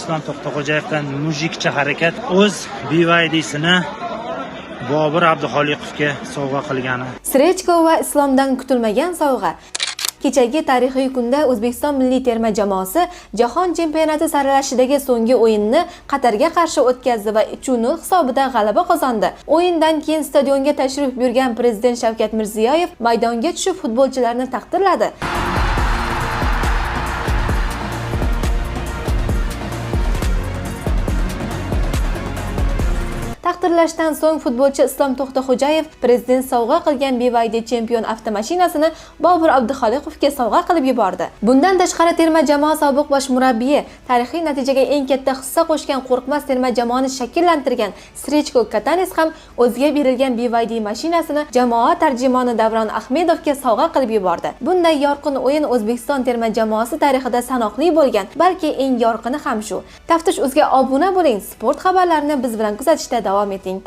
Islom To'xtaxo'jayevdan mujikcha harakat o'z BYD'sini Bobur Abduxoliqovga sovg'a qilgani. Srechko va Islomdan kutilmagan sovg'a. Kechagi tarixiy kunda O'zbekiston milliy terma jamoasi Jahon chempionati saralashidagi so'nggi o'yinni Qatarga qarshi o'tkazdi va 3-0 hisobida g'alaba qozondi. O'yindan keyin stadionga tashrif buyurgan prezident Shavkat Mirziyoyev maydonga tushib futbolchilarni taqdirladi. Taqdirlashdan so'ng futbolchi Islom To'xtaxo'jayev prezident sovg'a qilgan BYD Champion avtomashinasini Bobur Abduxoliqovga sovg'a qilib yubordi. Bundan tashqari terma jamoa sobiq bosh murabbiyi, tarixiy natijaga eng katta hissa qo'shgan qo'rqmas terma jamoani shakllantirgan Srechko Katanes ham o'ziga berilgan BYD mashinasini jamoa tarjimoni Davron Ahmedovga sovg'a qilib yubordi. Bunday yorqin o'yin O'zbekiston terma jamoasi tarixida sanoqli bo'lgan, balki eng yorqini ham shu. Taftish uzga obuna bo'ling, sport xabarlarini biz bilan kuzatishda davom eting.